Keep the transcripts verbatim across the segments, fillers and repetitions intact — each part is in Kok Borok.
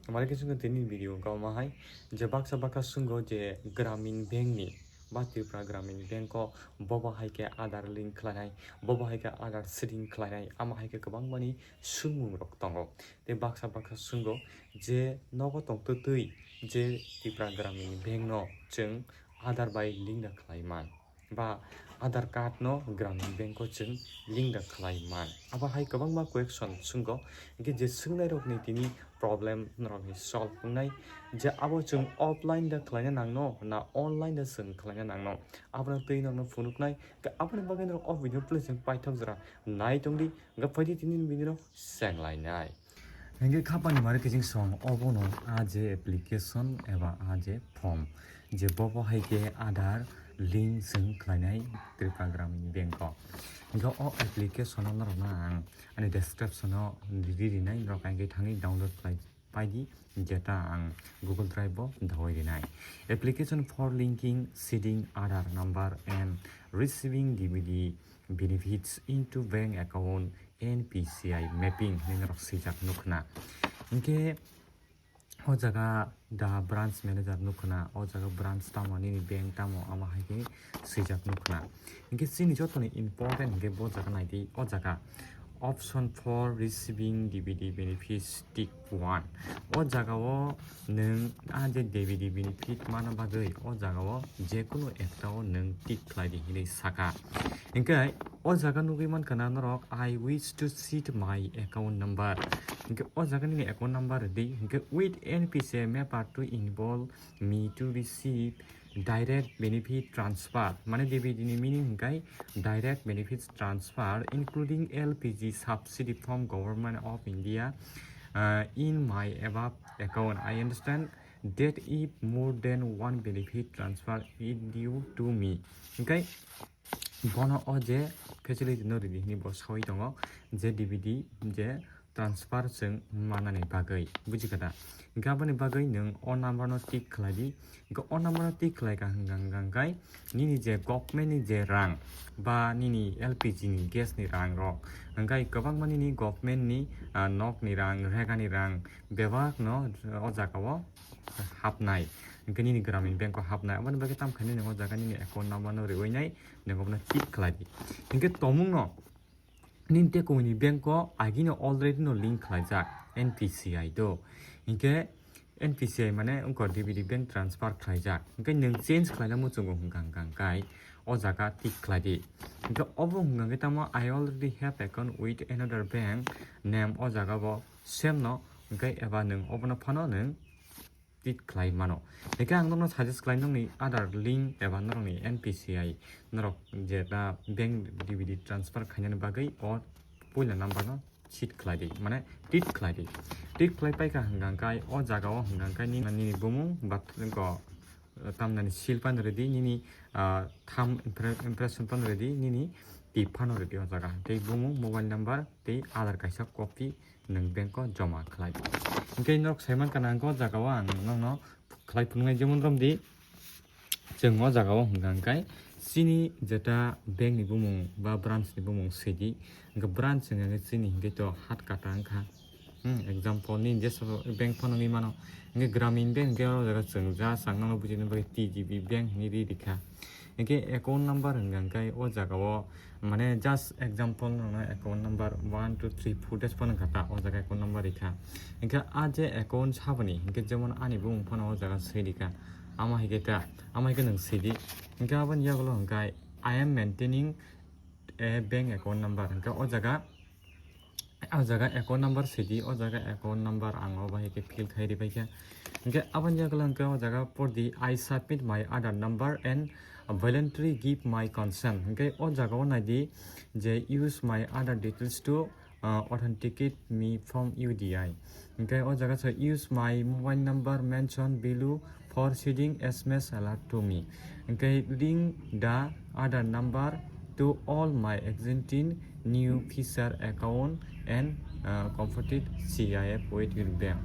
Mari khe chwng tini video wngkha omo hai je baksa baksa swnggo je Gramin Bank ni ba Tripura Gramin Bank o bobo hai khe Aadhaar link khlainai, bobo hai khe Aadhaar setting khlainai, ama hai khe kwbangmani swngmung rok tongo. Tei baksa baksa swnggo je nogo tongtwtwi je Tripura Gramin Bank no chwng Aadhaar bai link da khlai man. Ba Aadhaar card no Gramin Bank o chwng link da khlai man. Abo hai kwbangma question swnggo, hwnkhe je swngnairokni tini problem norokni solve wngnai, je abo chwng offline da khlaina nangno na online da chwng khlaina nangno, abono twi norokno phunuknai. Aboni bagwi norok o video please chwng paithak jora nai tongdi, hwnkhe phaidi tini video no senglainai. Hingke khapani mari kiching song obono a je application eba a je form je bobo hai khe Aadhaar link chwng khlainai Tripura Gramin Bank o. Hingke o application o norokno ang ani description o ri rinai, norok hingke thangwi download khlai paidi, jeta ang Google Drive o dawai rinai. Application for linking, seeding Aadhaar number and receiving D B D benefits into bank account N P C I mapping hinwi norok swijak nukna. Hingke o jaga da branch manager nukna, o jaga branch tamo, nini bank tamo, ama hai khe swijak nukna. Hingke chini jotoni important hingke bo jaga naidi, o jaga option for receiving D B D benefits tick one. O jaga o nwng a je D B D benefit mana bagwi o jaga o jekunu ekta o nwng tick khlai di hinwi saka. Hingke o jaga nugwi mankha na norok, "I wish to seed my account number." Hingke o jaga nini account number rwdi, hingke, "With N P C I mapper to enable me to receive direct benefit transfer." Mane D B D ni meaning hingkai direct benefits transfer, including L P G subsidy from Government of India, uh, in my above account. I understand that if more than one benefit transfer is due to me. Hingkai bono o je facility no ridi hinwi bo sawi tongo, je D B D je transfer chwng manani bagwi, buji kha da? Hingke aboni bagwi nwng o number no tick khlai di. Hingke o number no tick khlai kha hwnkha, hwnkha hwnkhe nini je government ni je rang ba nini L P G ni gas ni rang rok, hingke kwbangma nini government ni, ah, nok ni rang, rega ni rang bebak no o jaga o hapnai, hingke nini Gramin Bank o hapnai. Aboni bagwi tamo khainai nwng o jaga nini account number no riwi nai, nwng obono tick khlai di. Hingke tomung no nini tei koi ni bank o agini already no link khlaijak N P C I do. Hingke N P C I mane wngkha D B D bank transfer khlaijak. Hingke nwng change khlaina muchungo hwnkha hwnkha hwnkhe o jaga tick khlai di. Hingke obo hwnkha hwnkhe tamo, "I already have account with another bank name," o jaga bo same no, hingke eba nwng obono phano nwng tick khlai mano. Hingke ang norokno suggest khlai, nokni Aadhaar link eba norokni N P C I, norok jeta bank D B D transfer khainani bagwi o puila number no seed khlai di, mane tick khlai di. Tick khlai paikha hwnkha hwnkhe o jaga o hwnkha hwnkhe nini, nini bumung ba go, tamnani seal phano rwdi, nini, ah, thumb impre-, impression phano rwdi, nini tip phano rwdi o jaga. Tei bumung, mobile number tei Aadhaar kaisa copy nwng bank o joma khlai. Hingke norok saimankha na, hingke o jaga o ang nokno khlai phunuknai, jemon romdi chwng o jaga o hwnkha hwnkhe chini jeta bank ni bumung ba branch ni bumung sidi, hingke branch hwnkha hwnkhe chini hingke to hat kata wngkha. Hmm, example ni jesa bank phano wngwi mano, hingke Gramin Bank hingke o jaga chwng just ang nokno bujina bagwi T G B bank hinwi ri rikha. Hingke account number hwnkha hwnkhe o jaga o, mane just example no, no, account number one, two, three, four dash phano wngkha ta, o jaga account number rikha. Hingke a je account saboni, hingke jemon ani bumung phano o jaga swi rikha. Ama hingke ta, ama hingke nwng sidi. Hingke aboni yagulo hwnkhe, "I am maintaining a bank account number." Hingke o jaga, o jaga account number sidi, o jaga account number ang o bahai khe fill khai ribaikha. Hingke aboni yagulo hingke o jaga pordi, "I submit my Aadhaar number and voluntarily give my consent." Hingke o jaga o naidi je, "Use my Aadhaar details to, uh, authenticate me from U D I." Hingke o jaga se, "Use my mobile number mentioned below for sending S M S alert to me." Hingke, "Link the Aadhaar number to all my existing new future account and, uh, completed C I F with your bank."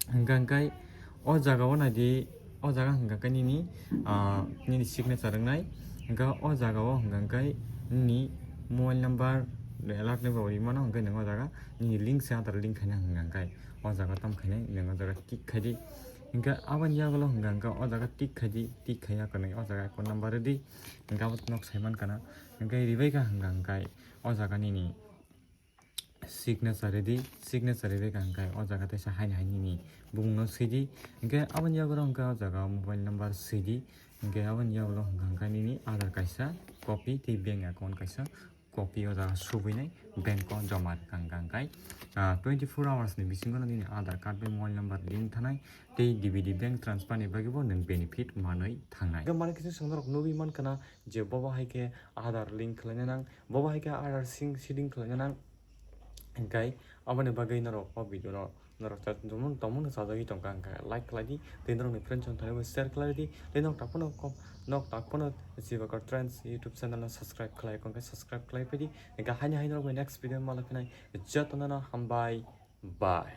Hingka hingkai o jaga o naidi, o jaga hingka khe nini, ah, nini signature wngnai. Hingka o jaga o hingka hingkai nini mobile number alert ni bo rimano, hwnkhe nwng o jaga nini link se Aadhaar link khaina hwnkha hwnkhe o jaga tam khainai nwng o jaga tick khaidi. Hwnkhe aboni yagulo hwnkha hwnkhe o jaga tick khaidi, tick khaiya kwrwng o jaga account number rwdi. Hwnkhe abo nok saiman kana, hwnkhe ribai kha hwnkha hwnkhe o jaga nini signature rwdi, signature rwbai kha hwnkhe o jaga teisa haini haini nini bumungno swidi. Hwnkhe aboni yagulo hwnkhe o jaga mobile number swidi. Hwnkhe aboni yagulo hwnkha hwnkhe nini Aadhaar kaisa copy tei bank account kaisa copy o jaga subui nai bank o joma rwkha hwnkha hwnkhe, ah, twenty four hours ni bisingo no nini Aadhaar card bai mobile number link thanai tei D B D bank transfer ni bagwi bo nwng benefit manwi thangnai. Hwnkhe mani kisa songnorok nugwi mankha na je bobo hai khe Aadhaar link khlaina nang, bobo hai khe Aadhaar sing seeding khlaina nang. Hwnkhe aboni bagwi norok o video no norok chat tongmung tongmung no chajagwi tongkha hwnkhe like khlai di, tei norokni friends rok thani bo share khlai di, tei nok tak phano kom nok tak phano Jiba Kar Trends YouTube channel no subscribe khlai kha hwnkhe subscribe khlai phaidi. Hwnkhe haini haini norokni next video ma lai phinai, jotono no hambai, bye.